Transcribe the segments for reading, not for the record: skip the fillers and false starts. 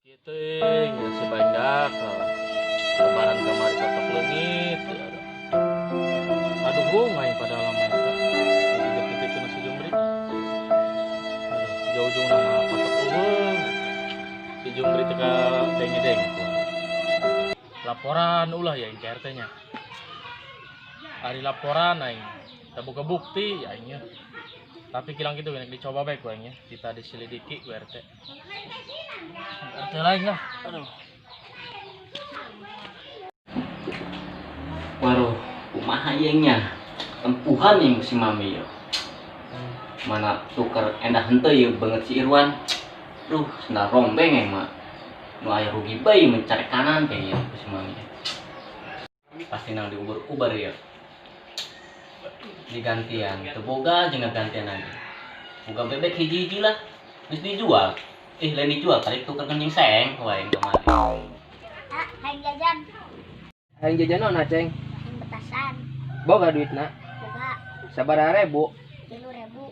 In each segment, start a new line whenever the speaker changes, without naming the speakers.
Kieu ya si banyak lebaran kamari kotok leungit. Aduh, aduh aing pada lama eta. Dititipkeun si Jumri. Aduh, jauh-jauh nama kotok eueuh. Si Jumri teh ka denge-denge. Laporan ulah ya ke RT nya. Ari laporan aing teu boga bukti ya aing nya. Tapi kilang gitu enak dicoba bae ku aing nya. Kita diselidiki ku RT. RT lain lah. Aduh.
Waduh, kumaha ieu nya? Tempuhan yang si Mami yo. Mana tuker endah henteu ieu banget si Irwan. Duh, sendal rombeng aing mah. Nu aya rugi bae mencari kanan teh ieu si Mami. Pasti nang diubar-ubar ya. Digantian, teu boga jeung gantian lagi. Boga bebek hiji-hiji lah. Geus dijual. Lain dijual, tarik tuker kencing seng wae kemarin.
Ah, hayang jajan.
Hayang jajan naon, Aceng?
Hayang betasan.
Boga duitna?
Boga.
Sabaraha ribu?
3.000.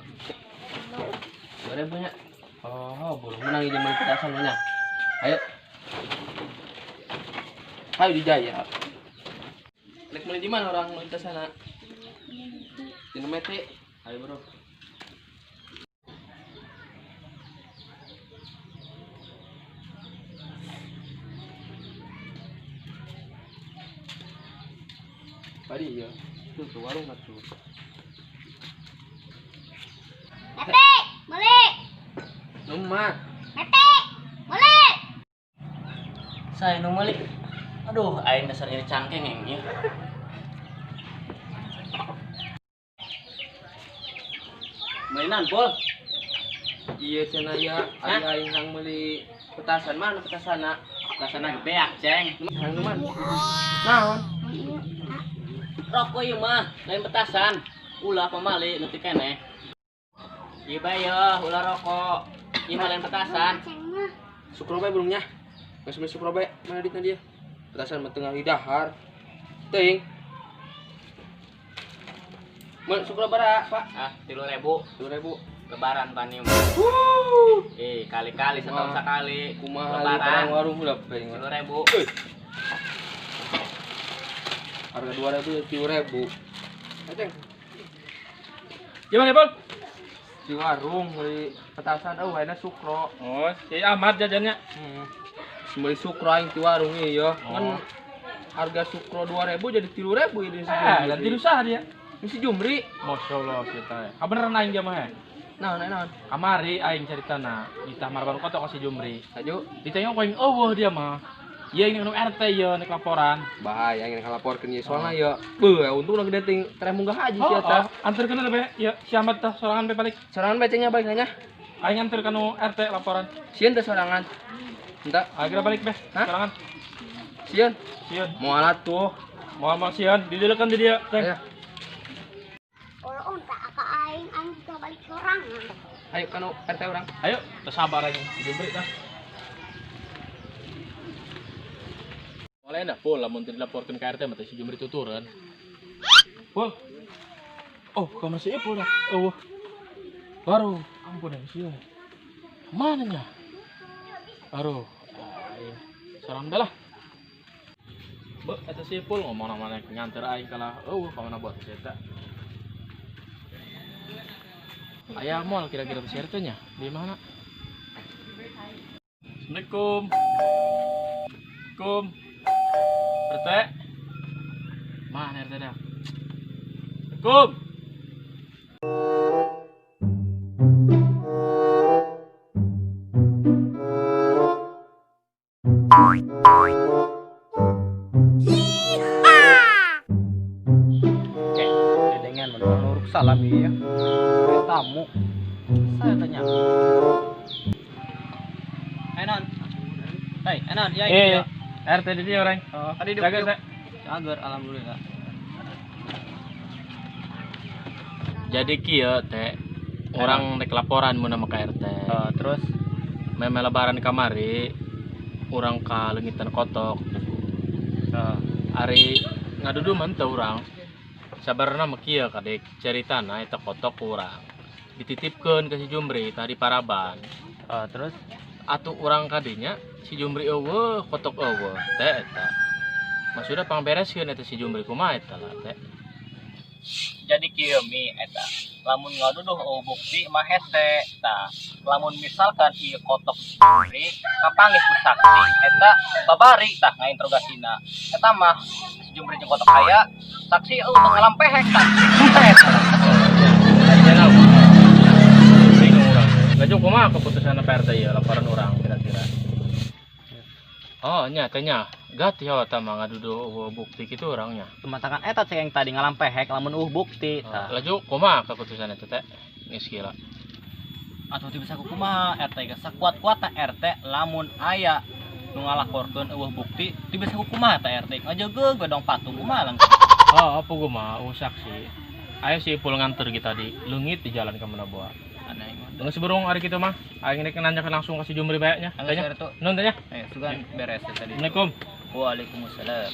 2.000 nya. Oh, buru menang ieu meuli petasan nya. Ayo. Ayo dijaya. Rek meuli di mana orang meuli petasan? Di Mete. Ayo, bro. Tadi ya, tuh ke warung atuh.
Mete, meuli.
Lemak.
Mete, meuli.
Saya nu meuli. Aduh, aing dasar nyeri cangkeng aing nya. Mainan, Pul.
Iya cenah ya, ari aing hang meuli petasan mana petasana?
Petasana beak, Ceng.
Hang nu mana? Naon?
Rokok ieu mah, lain petasan. Ulah pamali leutik keneh. Ieu bae yeuh, ulah rokok. Ieu mah lain petasan.
Sukro bae burungnya. Geus meuli sukro bae, mana duitna dia? Petasan mah tengah didahar. Teuing. Mun sukro bara, Pak?
Ah, 3.000.
3.000.
Lebaran pan ieu mah. Kali-kali setahun sekali.
Kumaha
lebaran
warung ulah bae.
3.000.
Harga 2.000 ya 3.000. Aceng.
Gimana, Pol?
Di warung beli petasan, oh ayeuna sukro.
Oh, si Ahmad jajannya.
Beli sukro aing di warung ieu ya.
Oh.
Kan harga sukro 2.000 jadi 3.000 ini si
Ah, ganti usaha dia.
Ini si Jumri.
Masya Allah kita. Ah, beneran aing dia mah.
Naon, naon.
Kamari aing caritana, ditah marban kotok ka si Jumri.
Laju.
Ditengok aing eueuh dia mah. Iya ini nu RT ya nek laporan.
Bahaya yang laporkeun ieu soalna ya. Beuh, untung udah gede ting tereh munggah haji si eta.
Oh, anterkeun be ya si Ahmad tah sorangan be balik.
Sorangan be cengnya balik nanya.
Aing anter ka nu RT laporan.
Sieun teh sorangan. Entah,
akhirnya balik be. Sorangan.
Sieun.
Sieun.
Moal atuh.
Moal mah sieun, didelekeun di dieu, Ceng.
Ayo.
Oloh tak ka aing, aing teh balik sorangan.
Ayo ka nu RT urang.
Ayo, teu sabar aing diberi dah. Oleh dah Pul, lamun teu dilaporkeun ka RT mah teh si Jumri tutureun. Pul. Oh, ka masih Ipul dah. Eueuh. Baru, ampun ya sia. Mana nya? Aduh, aing sorangan bae lah. Be, eta si Ipul ngomong namanya nganter aing kalah. Eueuh, ka mana buat si eta. Aya moal kira-kira si RT nya? Di mana? Assalamualaikum. Assalamualaikum. RT. Mana RT dah? Assalamualaikum.
Oke, dengan menurut salam iya. Tamu. Saya tanya. Enon. Hei, Enon, ya
ini. RT di dia orang.
Oh, tadi
Jagar, Teh.
Jagar, alhamdulillah.
Jadi kieu teh orang rek laporan mun nama ka RT.
Terus
meme lebaran kamari urang ka leungitan kotok. Ari ngadudu mah teu urang. Sabarna mah kieu kadek caritana eta kotok urang. Dititipkeun ke si Jumri tadi paraban.
Terus
atuh urang kadinya Si Jumri euweuh, kotok euweuh teh eta. Maksudna pangbereskeun eta si Jumri kumaha eta lah teh.
Jadi kieu Mi eta. Lamun ngaduduh euweuh bukti mah hese. Tah, lamun misalkan ieu kotok si Jumri kapanggih ku saksi eta babari tah ngainterogasina. Eta mah si Jumri jeung kotok aya, saksi euweuh ngalampehek tah. Susah eta.
Jangan. Bingung urang. Laju kumaha keputusan Pak RT ya laporan urang kira-kira. Oh, nya teh nya. Gati oh eta mah ngaduduh euweuh bukti kitu urangnya.
Tumatakan eta cek yang tadi ngalampehek lamun euweuh bukti. Tah.
Laju kumaha keputusan eta teh? Geus gila.
Atuh teu bisa kumaha RT ge sakuat-kuatna RT lamun aya nu ngalaporkeun euweuh bukti teu bisa kumaha teh RT ngajegeug we dong patung kumaha lang.
Oh, apa gua mah euweuh saksi. Ayo si Ipul nganter kita di leungit di jalan ka mana bawa.
Aneh mah.
Geus burung hari kitu mah. Aing rek nanyakeun langsung ka si Jumri bae nya.
Anggeus
Tanya.
RT.
Nun tanya.
Eh, sugan beres teh tadi.
Assalamualaikum.
Waalaikumsalam.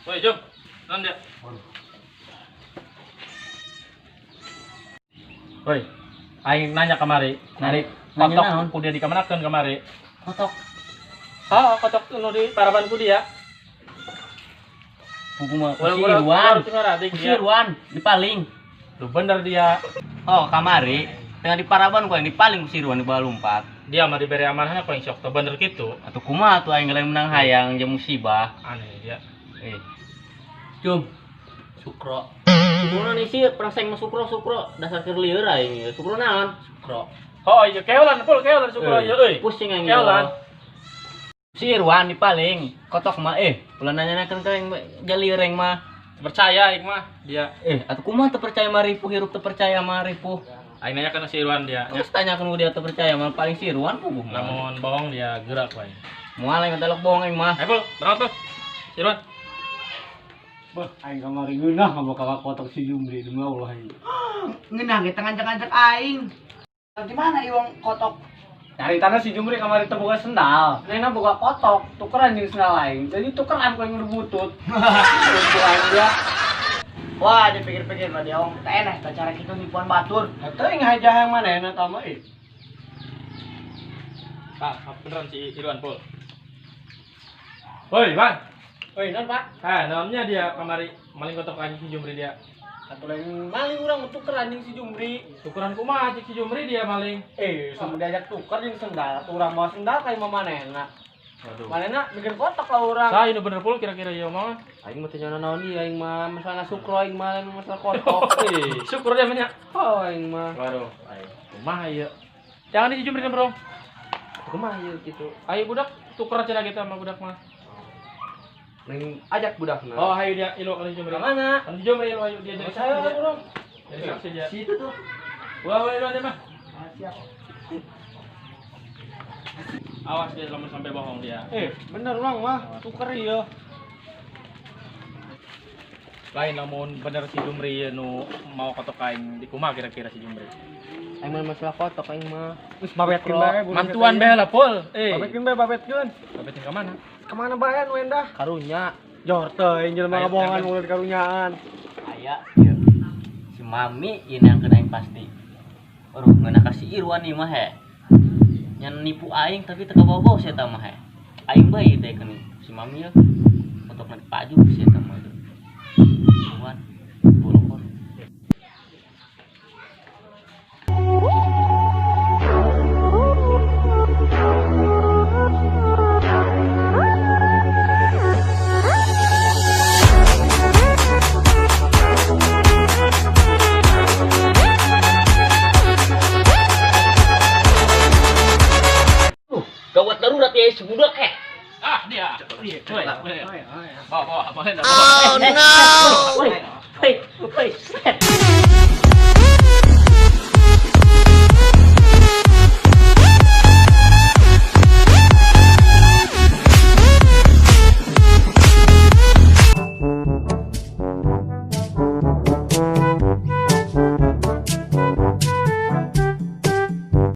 Woi, Jum. Nun dia. Woi, aing nanya kamari. Nari
Nanya
kotok
naon?
ku dia dikamanakeun kamari.
Kotok.
Oh, kotok nu di paraban ku dia.
Buku mah ku si Irwan. Ku si Irwan dipaling.
Lu bener dia.
Oh, kamari tengah di paraban ku yang dipaling ku si Irwan dibawa lompat.
Dia mah diberi amanahnya ku yang sok teu bener kitu.
Atuh kumaha tuh aing lain menang hayang jeung musibah.
Aneh dia.
Eh. Jum. Sukro. Sukro nih sih perasaan mah sukro sukro dasar keur lieur aing ieu. Sukro naon? Sukro.
Oh iya keolan pul keolan sukro ieu euy.
Pusing aing.
Keolan.
Si Irwan dipaling kotok mah ulah nanya-nanyakeun ka aing jalieur aing mah.
Percaya aing mah dia.
Atuh kumaha teu percaya mah ripuh hirup teu percaya mah ripuh.
Aing nanya kana si Irwan dia.
Terus tanyakeun ku dia teu percaya mah paling si Irwan puguh mah.
Lamun bohong dia gerak wae.
Moal aing telok bohong aing mah.
Ayo pul, berangkat pul. Si Irwan.
Bah, aing kamari ngeunah ngaboga kotok si Jumri demi Allah aing.
Ngeunah ge teu ngancak-ngancak aing. Di mana iwang kotok?
Nyari tanah si Jumri kamari teu boga sendal. Nena boga kotok, tukeran jeung sendal aing. Jadi tukeran ku aing nu butut. Untuk aing dia.
Wah, dipikir-pikir mah dia ong teh enak teh cara kitu nipuan batur.
Eta aing hajah yang manehna tah mah ih.
Pak, beneran si Irwan pul. Woi, Wan.
Oi, non Pak.
Ah, naonnya dia kamari maling kotok anjing si Jumri dia.
Atuh lain maling urang tukeran jeung si Jumri.
Tukeran kumaha cik si Jumri dia maling.
Sama diajak tuker jeung sendal. Atuh urang mawa sendal ka imah manehna.
Waduh.
Manehna bikin kotok lah urang.
Saya ini bener pul kira-kira ieu mah.
Aing mah teu nyaho naon ieu aing mah masalah sukro aing mah lain masalah kotok.
Syukur dia banyak.
Oh aing mah.
Waduh, aing kumaha ieu. Jangan di si Jumri bro.
Kumaha ieu kitu?
Ayo budak tuker cenah kita sama budak mah.
Neng ajak budakna.
Oh, ayo dia ilu kana si Jumri.
Ka mana?
Kana si Jumri ilu ayo dia jadi saksi
Saya
dia.
urang.
Jadi saksi dia.
Situ tuh.
Wah, wah, Irwan dia mah.
Siap.
Awas dia lamun sampai bohong dia.
Bener urang mah tuker ieu.
Lain lamun bener si Jumri ieu nu mau kotok aing di kumaha kira-kira si Jumri.
Aing mah masalah kotok aing mah.
Geus babetkeun bae.
Mantuan bae lah pul.
Babetkeun bae babetkeun.
Babetin ka mana?
Kemana bae nu endah?
Karunya.
Jor teuing jelema
Ayo,
ngabohongan
ayo.
mulut karunyaan.
Aya ieu. Si Mami ieu yang kena aing pasti. Aduh, ngeunah ka si Irwan ieu mah he. Nya nipu aing tapi teu kabawa-bawa si eta mah he. Aing bae teh keun si Mami ieu. Kotokna dipaju si eta mah. Irwan bolokon. Gawat darurat ya si budak he.
Ah, dia. Woi, woi. Bawa, bawa, boleh dah.
Oh no.